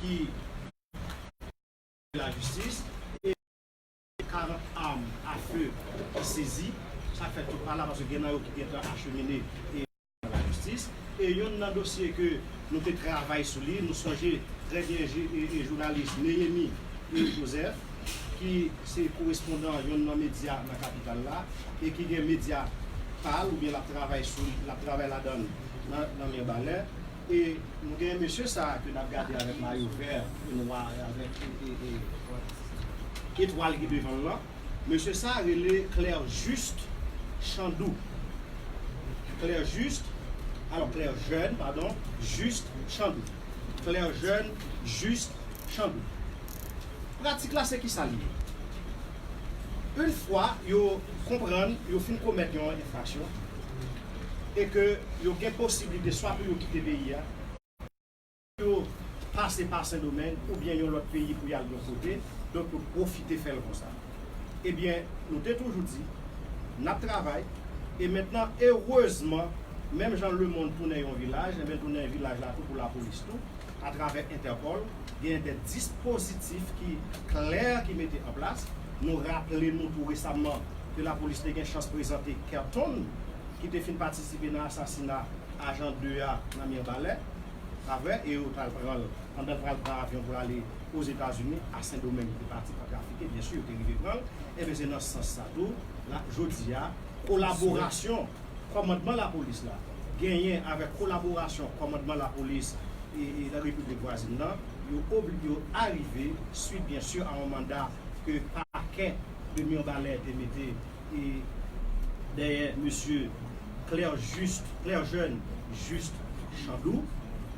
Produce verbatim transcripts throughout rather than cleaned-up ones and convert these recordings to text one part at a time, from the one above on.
ki lajistis, e karant armes à feu ki sezi, sa fè tout pa la, paske gen nan yo ki gentan achemine e nan lajistis. E yonn nan dosye ke nou te travay sou li, nou sonje trè byen je- e- e jounalis Néhémy e Joseph, ki se korespondan yonn nan medya nan kapital la, e ki gen medya pa l, oubyen l ap travay sou, l ap travay ladan l nan, nan Mibalè. E nou gen mesye sa a ke n ap gade avèk mayo vè e nwa, avèk e, e, e, etwal ki devan l lan. Mesye sa a rele Claire Juste Chandou. Claire Juste, alò Claire Jeune, padon, Juste Chandou. Claire Jeune, Juste Chandou. Pratik la se ki sa li ye? Yon fwa yo konprann yo fin komèt yon enfraksyon e ke yo gen posiblite swa pou yo kite peyi a, yo pase pa Sendomeng oubyen yon lòt peyi pou y al yon kote, donk yo pwofite fè l konsa. Ebyen, nou te toujou di, n ap travay, e mentnan, erezman, menm jan lemonn tounen yon vilaj, ebyen, l tounen vilaj la tou pou lapolis tou, atravè Entèpòl, gen de dispozitif ki klè ki mete an plas. Nou raple nou tou resamman ke lapolis te gen chans prezante Kerton, ki te fin patisipe nan asasina ajan de a nan Mibalè, pa vre, e yo t al pran l, pandan l pral pran avyon pou l ale Ozetazini, a Sendomeng, li te pati pa trafike, byen si, yo te rive pran l. Ebyen, se nan sans sa tou, la, jodi a, kolaborasyon kòmandman lapolis la genyen avèk kolaborasyon kòmandman lapolis e, e nan repiblik vwazin nan, yo obli-, yo arive, swit, byen si, a yon manda ke pakè de Mibalè te mete e dèyè mesye Claire Juste, Claire Jeune Juste Chandou,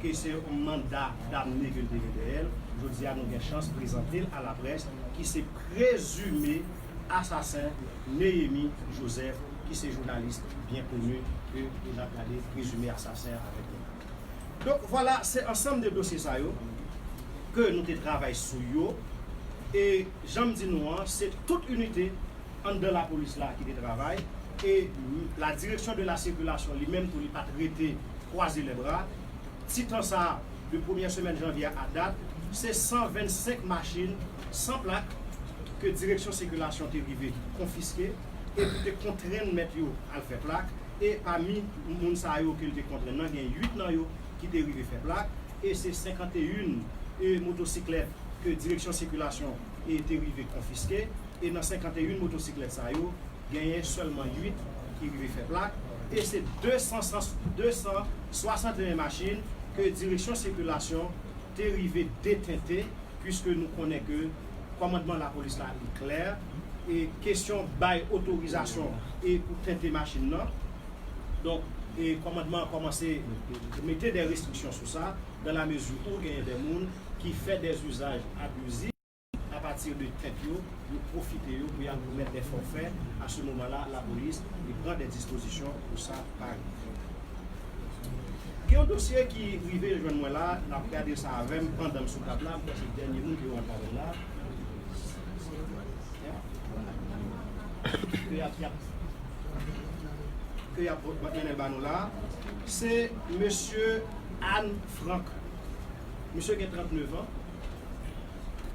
ke se yon manda damne ke l te gen dèyè l. Jodi a, nou gen chans prezante l a laprès, ki se prezime asasen Néhémy Joseph, ki se jounalis byen koni ke n ap gade prezime asasen avèk nou. Donk, vwala, se ansanm de dosye sa yo ke nou te travay sou yo. E jan m di nou an, se tout inite anndan lapolis la ki te travay, e la direction de la circulation li menm tou li pa t rete kwaze lè bra. Ti tan sa a, de premyè semèn janvye a dat, se san vennsenk machin san plak ke direksyon sikilasyon te rive konfiske e pou te kontrenn mèt yo al fè plak. E pami moun sa yo ke l te kontrenn nan, gen uit nan yo ki te rive fè plak, e se senkanteyen e motosiklèt ke direksyon sikilasyon e te rive konfiske. E nan senkanteyen motosiklèt sa yo, genyen sèlman uit ki rive fè plak, e se de san, de san swasanteyen machin ke direksyon sikilasyon te rive detente, piske nou konnen ke kòmandman lapolis la li klè, e kesyon bay otorizasyon e pou tente machin nan. Donk, e kòmandman an kòmanse mete de restriksyon sou sa, dans la mesure où genyen de moun ki fè de izaj abizif. Apati de tent yo, yo pwofite yo pou y al komèt de fòfè. A se moman la, lapolis li pran de dispozisyon pou sa pa rive. Gen yon dosye ki rive jwenn mwen la, n ap gade sa avè m pandan m sou tab la, m kwè se dènye moun ki yo rantre avè l la. Ke y ap, y ap, ke y ap mennen l ba nou la, se mesye Anne Franck. Misye gen trannneuf an.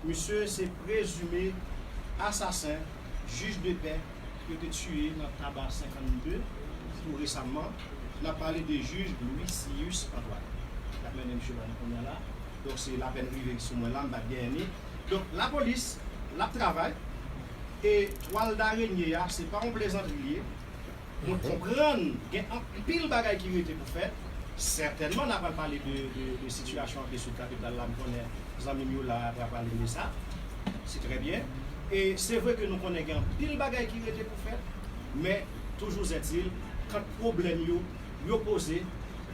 Misye se prezime asasen jij de pè yo te tiye nan Taba senkannde tou resamman. N ap pale de jij Louis Cius Antoine. N ap mennen misye ba nou kounye a la. Donk, se lapèn rive sou mwen la, m pa t genyen ni. Donk, lapolis, l ap travay. E twal darenye a, se pa yon plezantri l ye. Mwen konprann gen anpil bagay ki rete pou fèt. Sètènman, n a pral pale de, de, de sitiyasyon an ke sou kapital la. M konnen zanmi m yo la pral pale de sa. Se trè byen. E se vre ke nou konnen gen anpil bagay ki rete pou fèt, men toujou ètil, kan pwoblèm yo, yo poze,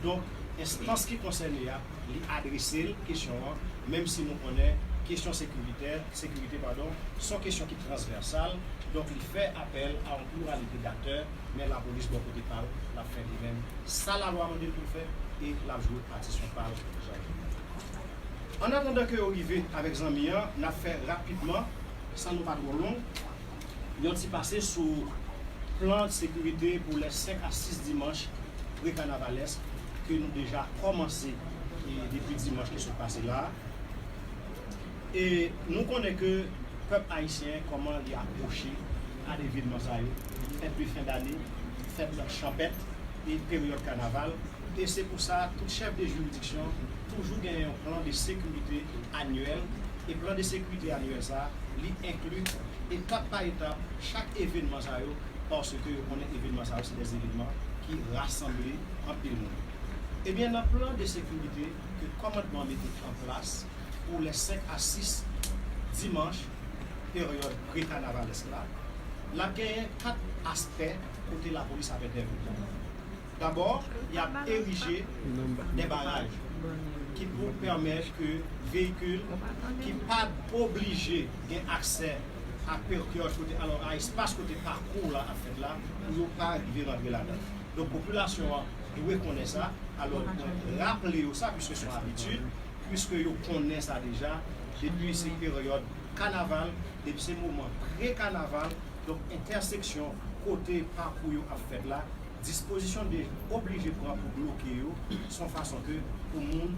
donk, enstans ki konsène a, li adrese l kesyon an, menm si nou konnen kesyon sekirite, sekirite, padon, se yon kesyon ki transvèsal, donk li fè apèl a yon pluralite daktè, men lapolis bò kote pa l, l ap fè li menm sa lalwa mande l pou l fè, e l ap jwe patisyon pa l jan l vle. An atandan ke yo rive avèk zanmi an, n ap fè rapidman, san nou pa twò long, yon ti pase sou plan sekirite pou lè senk a sis dimanch pre-kanavalèsk ke nou deja kòmanse, e, depi dimanch ki sot pase la. E nou konnen ke pèp ayisyen, kòman li apwoche a evenman sa yo, fèt de fen dane, fèt chanpèt e peryòd kanaval. E se pou sa, tout chèf de jiridiksyon toujou gen yon plan de sekirite anyèl. E plan de sekirite anyèl sa, li enkli etap pa etap chak evenman sa yo, paske yo konnen evenman sa yo se de evenman ki rasanble anpil moun. Ebyen, nan plan de sekirite ke kòmandman mete an plas pou lè senk a sis dimanch, peryòd pre-kanavalèsk la, l ap genyen kat aspè kote lapolis ap entèveni. Dabò, y ap erije de baraj ki pou pèmèt ke veyikil ki pa t oblije gen aksè a peryòd kote, alò, a espas kote pakou la ap fèt la, pou yo pa rive rantre ladan. Donk, popilasyon an dwe konnen sa. Alò, mwen raple yo sa, piske se yon abitid, piske yo konnen sa deja, depi se peryòd kanaval, depi se moman pre-kanaval, donk entèseksyon kote pakou yo ap fèt la, dispozisyon de oblije pran pou bloke yo, se yon fason ke pou moun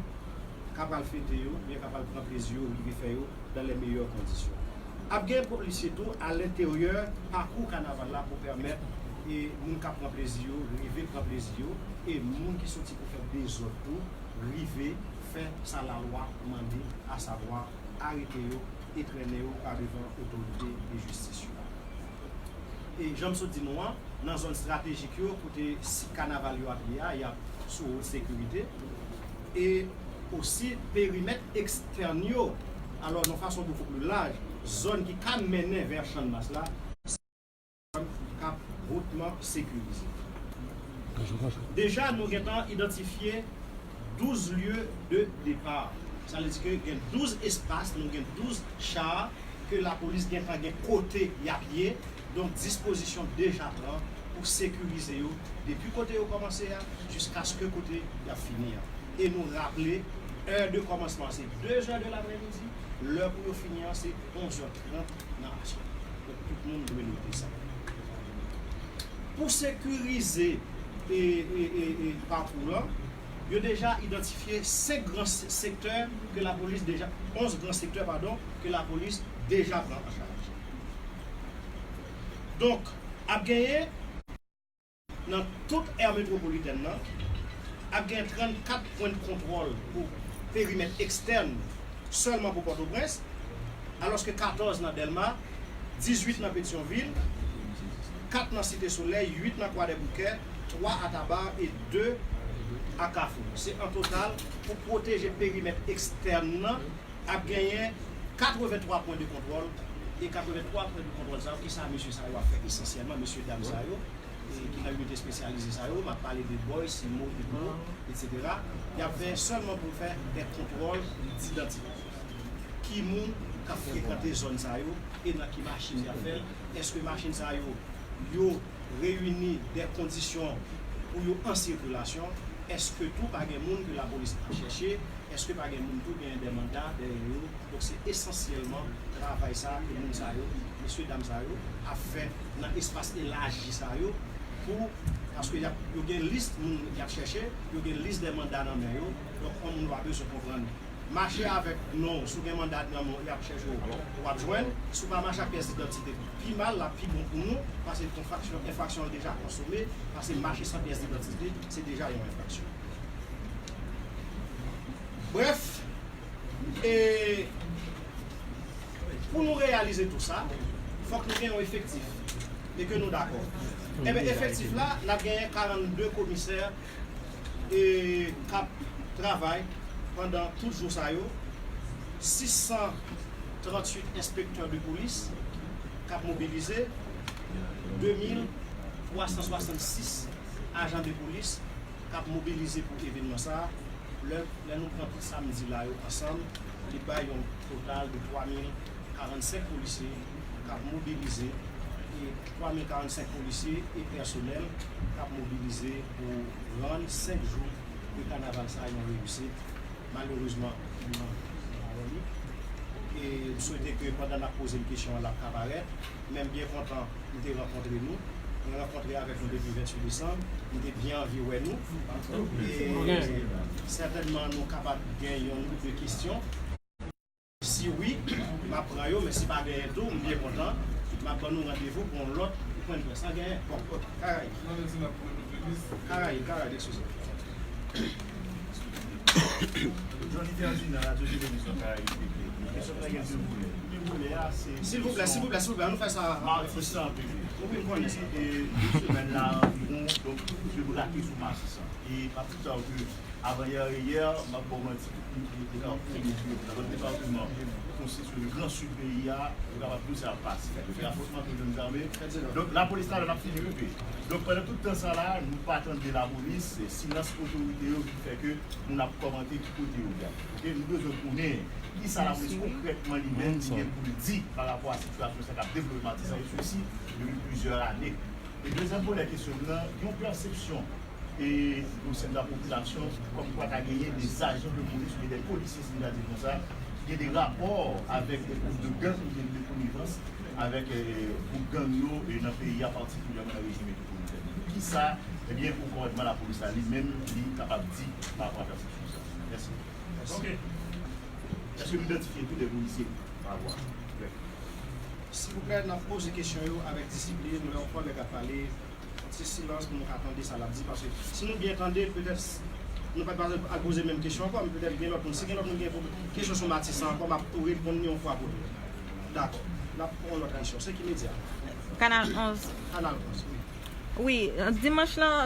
ka pral fete yo, oubyen ka pral pran plezi yo, rive fè yo dans les meilleures conditions. Ap gen polisye tou alenteryè pakou kanaval la pou pèmèt e moun k ap pran plezi yo rive pran plezi yo, e moun ki soti pou fè dezòd tou rive fè sa lalwa mande, asavwa arete yo e trennen yo pa devan otorite de jistis yo. E jan m sot di nou an, nan zòn estratejik yo, kote sit kanaval yo ap ye a, y ap sou wout sekirite. E osi perimèt ekstèn yo, alò, nan fason bokou pli laj, zòn ki ka mennen vè Channmas la, k ap wotman sekirize. Deja, nou gentan idantifye douz lye de depa. Sa vle di ke gen douz espas, nou gen douz cha ke lapolis gentan gen kote y ap ye. Donk, dispozisyon deja pran pou sekirize yo depi kote yo kòmanse a jiskaske kote y ap fini a. E nou raple, è de kòmansman se de zè de laprèmidi, lè pou yo fini an se onz è trant nan aswè. Donk, tout moun dwe note sa. Pou sekirize e, e, e, e pakou lan, yo deja idantifye senk gran se-, sektè ke lapolis deja, onz gran sektè, padon, ke lapolis deja pran an chaj. Donk, ap genyen nan tout è metwopolitèn nan, ap gen trannkat pwen de kontwòl pou perimèt ekstèn sèlman pou Pòtoprens, alòske katòz nan Dèlma, dizuit nan Petyonvil, kat nan Site Solèy, uit nan Kwadèboukè, twa a Taba e de a Kafou. Se an total pou pwoteje perimèt ekstèn nan ap genyen katrevenntwa pwen de kontwòl. E katrevenntwa pwen de kontwòl sa yo, kisa mesye sa yo ap fè esansyèlman, mesye dam sa yo, e ki nan inite espesyalize sa yo, m ap pale de Boy, Simo, Hugo, etsetera. Y ap fè sèlman pou fè de kontwòl didantite. Ki moun k ap frekante zòn sa yo e nan ki machin y ap fè l? Èske machin sa yo, yo reyini de kondisyon pou yo an sikilasyon? Èske tou pa gen moun ke lapolis ap chèche? Èske pa gen moun tou genyen de manda dèyè yo? Donk, se esansyèlman travay sa ke moun sa yo, mesye dam sa yo, ap fè nan espas elaji sa yo, pou, paske y ap, yo gen lis moun y ap chèche, yo gen lis de manda nan men yo. Donk, yon moun w ap bezwen konprann, mache avèk non w, si w gen manda nan men w, y ap chèche w, w ap jwenn. Si w pa mache ak pyès idantite, pi mal, l ap pi bon pou nou, paske enfraksyon, enfraksyon an deja konsome, paske mache san pyès idantite, se deja yon enfraksyon. Brèf, e pou nou reyalize tou sa, fòk nou gen yon efektif, e ke nou dakò. Ebyen, efektif la, n ap genyen karannde komisè e k ap travay pandan tout jou sa yo, sis san tranntuit enspektè de polis k ap mobilize, de mil twa san swasannsis ajan de polis k ap mobilize pou evenman sa a. Lè, lè nou pran tout sa m di la yo ansanm, li bay yon total de twa mil karannsenk polisye k ap mobilize, e twa mil karannsenk polisye e pèsonèl k ap mobilize pou rann senk jou de kanaval sa a yon reyisit. Malerezman, nou nan, nou nan lòni. E m swete ke pandan n ap poze m kesyon an, l ap ka parèt. Men m byen kontan nou te rankontre nou. Mwen rankontre avèk nou depi venntuit desanm. M te byen anvi wè nou. E sètènman, nou kapab gen yon ou de kesyon. Si wi, m ap pran yo, men si pa genyen tou, m byen kontan. M ap ban nou randevou pou yon lòt pwen de près. Sa genyen? Bon, Karayib. Karayib, Karayib, eskize. Johnny Ferdinand, Radyo Televizyon Karayib T V. Kesyon sa gen de volè. Premye volè a, se... Silvouplè, silvouplè, silvouplè, ann nou fè sa. Matisan an prive. Wi, m konnen sa. E, de semèn la anviwon, donk, misye brake sou Matisan. E m ap di sa ke avanyè e yè, m ap ba w manti, li te ka fèmèti nan lòt depatman, konstitye le Gran Sid peyi a, yo kapab di w sa ap pase. E afwontman tou jèn zame. Donk, lapolis la, l ap fini rive. Donk, pandan tout tan sa la, nou pa tande lapolis, silans otorite yo ki fè ke moun ap kòmante ki kote yo ye. Oke, nou bezwen konnen kisa lapolis konkrètman li menm li gen pou l di pa rapò a sitiyasyon sa k ap devlope Matisan e sesi depi plizyè ane. E dezyèm volè kesyon m nan, yon pèsepsyon e o sen de la popilasyon, kòmkwa ta genyen de ajan de polis oubyen de polisye, si n ka di l konsa, gen de rapò avèk de gwoup de gang oubyen de konivans avèk, eh, gwoup gang yo, eh, nan peyi a, patikilyèman nan rejyon metwopolitèn. Kisa, ebyen, o kòmandman lapolis la, li menm, li kapab di pa rapò a pèsepsyon sa? Mèsi. Ok. Èske nou idantifye tou de polisye pa rapò a? Silvouplè, n ap poze kesyon yo avèk disiplin. Lè yon kòlèg ap pale, yon ti silans pou nou ka tande sa l ap di, paske si nou byen tande l, petèt nou pa t al poze menm kesyon ankò, men petèt gen lòt moun. Si gen lòt moun ki gen kesyon sou Matisan ankò, m ap tou reponn li yon fwa pou tout. Dakò. N ap pran yon lòt kesyon. Se ki medya? Kanal onz. Kanal onz, wi. Wi, dimanch lan,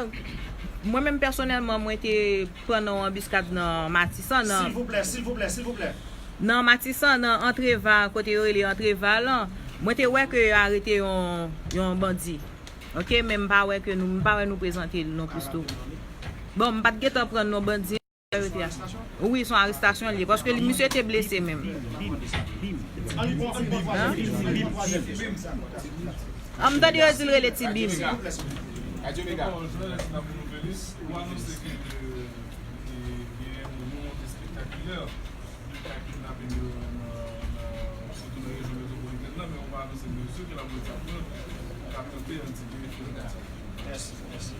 mwen menm pèsonèlman, mwen te pran nan yon anbiskad nan Matisan, nan... Silvouplè, silvouplè, silvouplè. Nan Matisan, nan Antreva, kote yo rele Antreva lan, mwen te wè ke yo arete yon, yon bandi. Ok, men m pa wè ke nou, m pa wè nou prezante l non plis tou. Bon, m pa t gentan pran non bandi. Wi, se yon arestasyon l ye, paske li, misye te blese menm. An, m tande yo di l rele Ti Bim. Radyo Mega. Bon, Jean Ernest Labour Nouvelliste, ou anonse ke, e, gen yon mouvman espektakilè de ka kidnaping yo nan, nan, sitou nan rejyon metwopolitèn nan, men ou pa anonse mezi ke lapolis ap pran pou ka tante andike fenomen sa. Mèsi, mèsi.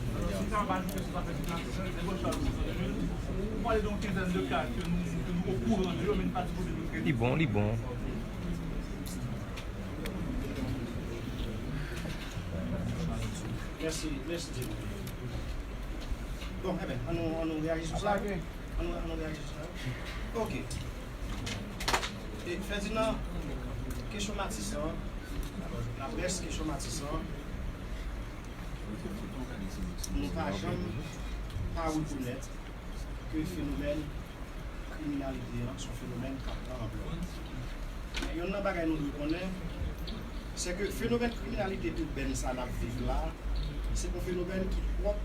Li bon, li bon. Mèsi, mèsi, Jimmy. Bon, enben, ann nou, ann nou reyaji sou sa. Ann nou, ann nou reyaji sou sa. Ok. E, Ferdinand, kesyon Matisan, laprès, kesyon Matisan, nou pa janm pa rekonèt ke fenomèn kriminalite an se yon fenomèn k ap pran anplè. Men youn nan bagay nou dwe konnen, se ke fenomèn kriminalite ibèn sa n ap viv la, se yon fenomèn ki pwòp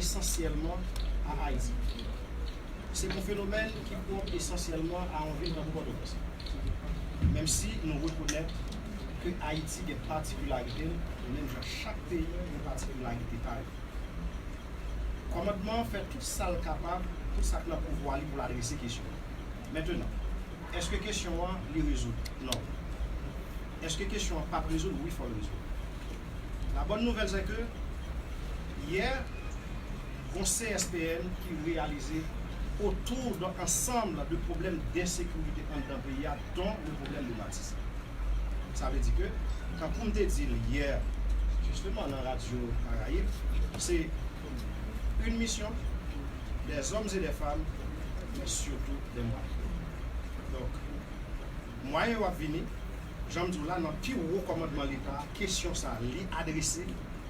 esansyèlman a Ayiti. Se yon fenomèn ki pwòp esansyèlman a yon vil tankou Pòtoprens. Menm si nou rekonèt ke Ayiti gen patikilarite l, menm jan chak peyi gen patikilarite pa yo. Kòmandman an fè tout sa l kapab, tout sa k nan pouvwa li pou l adrese kesyon an. Mentenan, èske kesyon an li rezoud? Non. Èske kesyon an p ap rezoud? Wi, fò l rezoud. La bonne nouvelle, c'est que yè, gon C S P N ki reyalize autour d'un ensemble de problèmes d'insécurité anndan peyi a, dont le problème de Matisan. Sa vle di ke, tankou m te di l yè, jisteman nan Radyo Karayib, se une mission, des hommes et des femmes, mais surtout des moyens. Donk, mwayen yo ap vini, jan m di w la, nan pi wo kòmandman Leta, kesyon sa a, li adrese,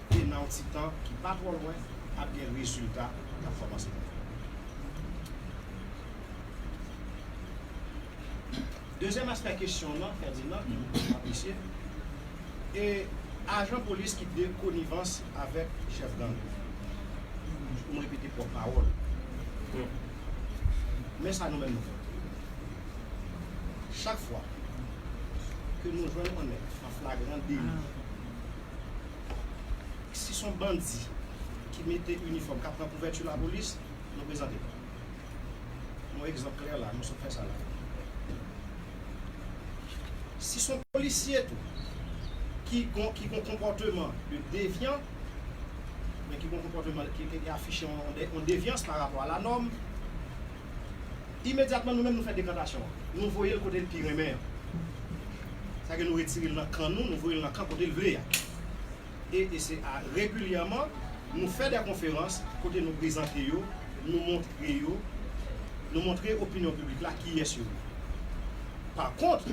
e nan yon ti tan ki pa twò lwen, ap gen rezilta k ap kòmanse. Dezyèm aspè kesyon w lan, Ferdinand, m apresye, e ajan polis ki de konivans avèk chèf gang yo. Pou m repete pwòp pawòl. Men sa nou menm nou fè. Chak fwa ke nou jwenn yon nèg an flagran deli, si se yon bandi ki mete inifòm, k ap pran kouvèti lapolis, nou prezante l. Yon egzanp klè la, nou sot fè sa la. Si se yon polisye tou ki gon, ki gon konpòteman de devyan, men ki gon konpòteman ki, ki, ki afiche yon, yon de-, yon devyans pa rapò a lanòm, imedyatman nou menm nou fè dekantasyon an. nou voye l kote l pi renmen an. Sa ke nou retire l nan kan nou, nou voye l nan kan kote l vle a. E, e se a, regilyèman, nou fè de konferans kote nou prezante yo, nou montre yo, nou montre opinyon piblik la kiyès yo ye. Pa kont,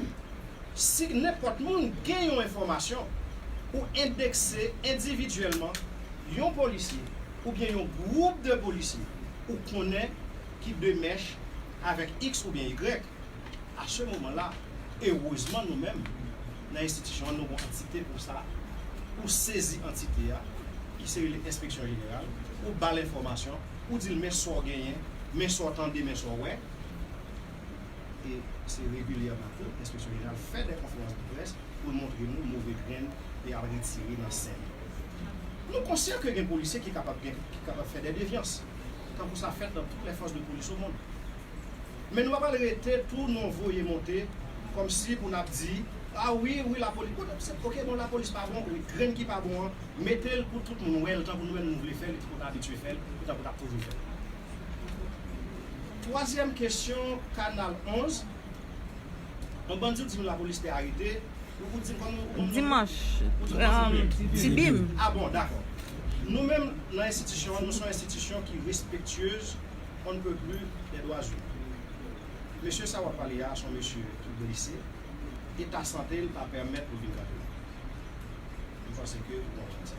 si nenpòt moun gen yon enfòmasyon, ou endekse endividyèlman yon polisye oubyen yon gwoup de polisye ou konnen ki de mèch avèk X oubyen Y, a se moman la, erezman nou menm, nan enstitisyon an, nou gen yon antite pou sa, ou sezi antite a, ki se rele Enspeksyon Jeneral, ou ba l enfòmasyon, ou di l men sa w genyen, men sa w tande, men sa w wè. E se regilyèman ke Enspeksyon Jeneral fè de konferans de près pou l montre nou move grenn e al retire nan sèn. Nou konsyan ke gen polisye ki kapab gen, ki kapab fè de devyans, tankou sa fèt nan tout lè fòs de polis o mond. Men nou pa pral rete tou nou voye monte kòmsi pou n ap di, a wi, wi, lapolis. Bon, se, oke, bon, lapolis pa bon, wi, grenn ki pa bon an, mete l pou tout moun wè l tankou nou menm nou vle fè l, e tankou n abitye fè l, e tankou n ap toujou fè l. Twazyèm kesyon, Kanal onz. Yon bandi w di m lapolis te arete. Ou, ou di m kòman, ou kòman Dimanch, ou di m kòman um, Tibim. Ah bon, dakò. Nou menm, nan enstitisyon an, nou se yon enstitisyon ki respektyez on ne peut plus des droits humains. Mesye sa w ap pale a, se yon mesye ki blese. Eta sante l pa pèmèt pou l vin kanpe la. M panse ke ou konprann sa.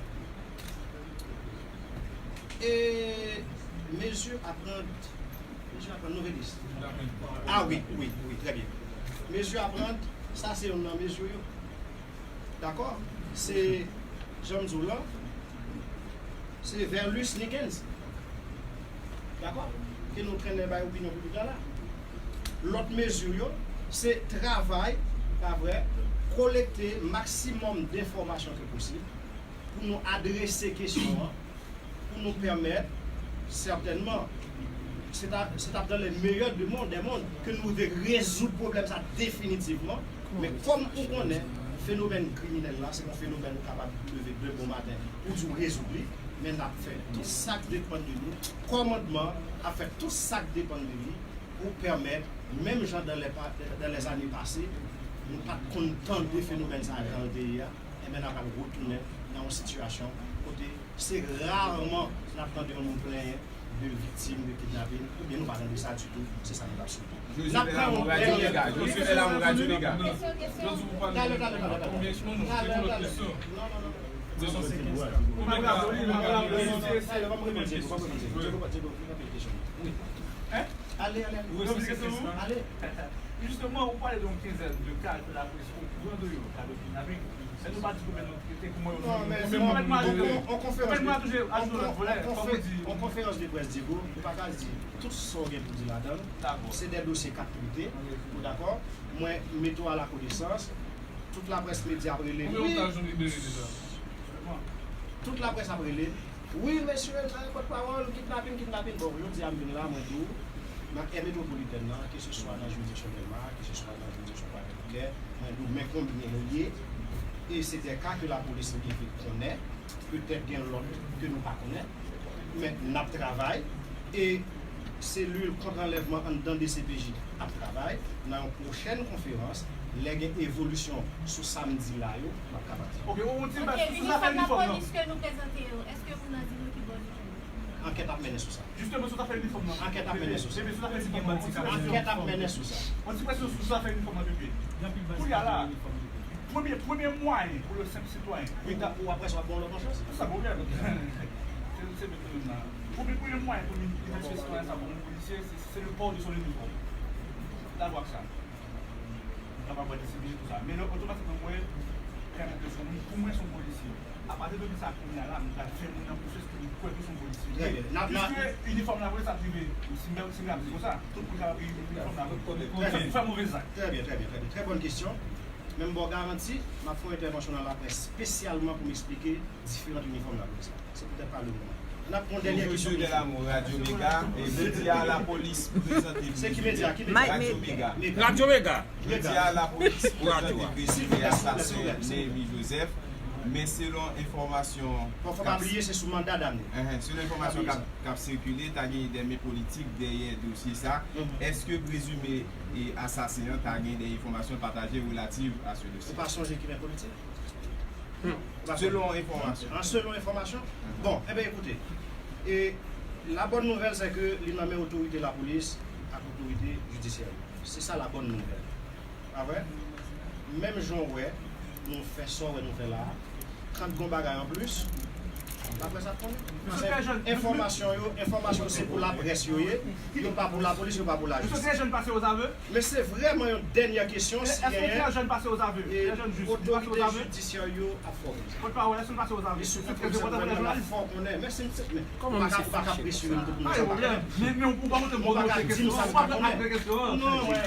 E mezi a pran, mezi a pran, Novelis. Ah wi, wi, wi, trè byen. Mezi a pran, sa se youn nan mezi yo. Dakò? Se, jan m di w lan, se Verlus Nickens. Dakò? Ke nou trennen bay opinyon piblik la la. Lòt mezi yo, se travay, pa vre, kolekte maksimòm denfòmasyon ke posib pou nou adrese kesyon an, pou nou pèmèt, sètènman, se ta, se t ap dans le meilleur du monde, des mondes, ke nou te rezoud pwoblèm sa definitivman. Men kòm ou konnen, fenomèn kriminèl la, se yon fenomèn ou kapab leve demen maten, ou di w rezoud li, men n ap fè tout sa k depann de nou. Kòmandman ap fè tout sa k depann de li pou pèmèt, menm jan dans les pa-, dans les années passées, nou pa t konn tande fenomèn sa a jan l te ye a, enben, n ap al retounen nan yon sitiyasyon kote se raman n ap tande yon moun plenyen de viktim de kidnapin, oubyen nou pa tande sa ditou, se sa nou t ap swete. N ap pran yon dènye. Joseph Lamour, Radio Mega. Talè, talè, talè, talè. Talè, talè. Non, non, non. Talè, ban m reponn Diego, ban m reponn Diego, ban m reponn Diego, li kanpe kesyon. Ale, ale, ale. Ale. Jisteman, ou pale de yon kenzèn de ka ke lapolis pran deyò, ka de kidnapin. Èske nou pa di konbyen nou trete, kòman yo... Non, men se yon, yon konferans de, yon konferans de près, Diego, ou pa ka di tout sa w gen pou di ladan l. Se de dosye k ap trete, ou dakò? Mwen mete w a la konesans, tout laprès medya ap rele m. Konbyen otaj nou libere deja? Tout laprès ap rele m. Wi, mesye, nan pòtpawòl, kidnapin, kidnapin. Bon, jodi a m vin la, mwen di w, nan è metwopolitèn nan, keseswa nan jiridiksyon Dèlma, keseswa nan jiridiksyon Kwadèboukè, mwen di w men konbyen yo ye. E se de ka ke lapolis rive konnen, petèt gen lòt ke nou pa konnen, men n ap travay. E selil kont anlèvman anndan D C P J ap travay. Nan yon pwochèn konferans, lè gen evolisyon sou sa m di la yo, m ap kapab di. Ok, yon ti... Ok, sou zafè inifòm nan. Inifòm lapolis ke nou prezante yo, èske ou nan di nou ki bò li jwenn yo? Ankèt ap mennen sou sa. Jisteman, sou zafè inifòm nan. Ankèt ap mennen sou sa. Epi sou zafè inifòm nan. Ankèt ap mennen sou sa. Yon ti presyon sou zafè inifòm nan, P P. Kounye a la, premye, premye mwayen pou le senp sitwayen. Ou ta, ou apre sa w ap ba w lòt yon chans? Sa pwoblèm. Se, se menm nan. Premye, premye mwayen pou li, li fè sitwayen sa, pou yon polisye, se, se le port de son uniforme. Dakò ak sa. Nou kapab wè D C P J pou sa. Men lè otomatikman mwen, kè mwen se yon moun, pou mwen se yon polisye. Apati de sa, kounye a la, nou pral fè moun nan pwosès ke nou kwè ke se yon polisye. Trè byen. Piske inifòm la, vre, sa rive, si m, si m ap di konsa, tout moun kapab gen inifòm la, vre. Trè byen. Sa pou fè move zak. Trè byen, trè byen, trè byen. Trè bòn kesyon. Men m ba w garanti, m ap fè yon entèvansyon nan laprès espesyalman pou m eksplike diferan inifòm lapolis la. Se poutèt pa le moman. N ap pran dènyè kesyon. Joseph Delamour, Radio Mega, e jodi a lapolis prezante... Se ki medya? Ki medya? Radio Mega. Mega. Radio Mega. Jodi a lapolis prezante blese e asasinen Nehemy Joseph. Men selon enfòmasyon Bon, fò pa bliye, se sou manda Dany. Enhen, selon enfòmasyon k ap, k ap sikile, ta gen de men politik dèyè dosye sa. Èske prezime e asasen an ta gen de enfòmasyon pataje relativ a se dosye? Ou pa sonje ki men politik? Selon enfòmasyon. An selon enfòmasyon? Bon, enben ekoute, e la bòn nouvèl se ke li nan men otorite lapolis ak otorite jidisyè yo. Se sa la bòn nouvèl. Pa vre? Menm jan w wè nou fè sa w wè nou fè la a, kan gon bagay anplis, laprès ap konnen. Enfòmasyon yo, enfòmasyon yo se pou laprès yo ye, yo pa pou lapolis, yo pa pou lajistis. Monsieur Jeune passé aux aveux. Men se vrèman yon dènyè kesyon si Est-ce que genyen Pierre Jeune passé aux aveux? e Pierre Jeune Juste, il passé aux otorite aveux? Jidisyen yo ap fòme. Porte-parole, est-ce qu'il passé aux aveux? Li sou C'est très konsèy important pour les gouvènman la journalistes. Fò konnen. Mèsi, mèsi. Men Kòman pa misye ka, pa ka fache? presire m pou Pa nou gen pwoblèm. Men, men ou pa montre Mwen bon pa ka dosye di m kesyon. sa Ou m pa pa konn apre konnen. kesyon an. Non, mwen,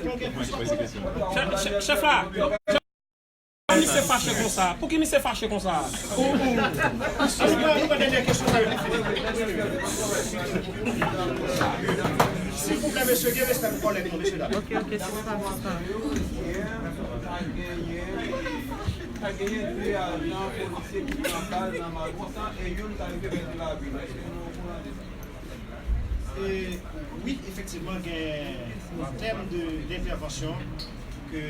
mwen gen plis pa konnen. Chè- chè- Chèf la, pou ki misye fache konsa? Pou ki misye fache konsa? An nou pran, nou pran dènyè kesyon sa yo li fini. Silvouplè, mesye, gen respè pou kòlèg nou, mesye dam. Ok, ok, sispann, sispann. Yè, ta genyen, ta genyen de ajan polisye ki pran bal nan Matisan e youn ta rive pèdi lavi l. Èske nou okouran de sa? E, wi, efektivman, gen an tèm de, d'entèvansyon ke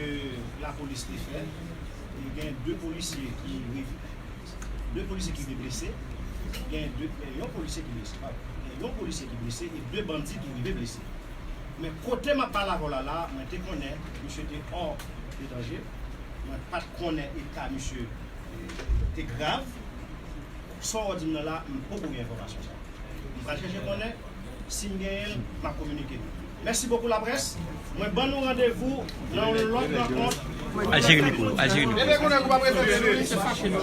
lapolis te fè. E gen de polisye ki rive, de polisye ki rive blese. Gen de, yon polisye ki blese, padon. Gen yon polisye ki blese e de bandi ki rive blese. Men kote m ap pale avè w la la, mwen te konnen misye te hors de danger. Mwen pa t konnen eta misye te grav. Sa w di m nan la, m poko gen enfòmasyon sa. M pral chèche konnen, si m genyen l, m ap kominike nou. Mèsi bokou laprès. Mwen ban nou randevou nan yon lòt rankont. Al jere mikwo, al jere mikwo. Ebyen konnen nou pa prezante nou.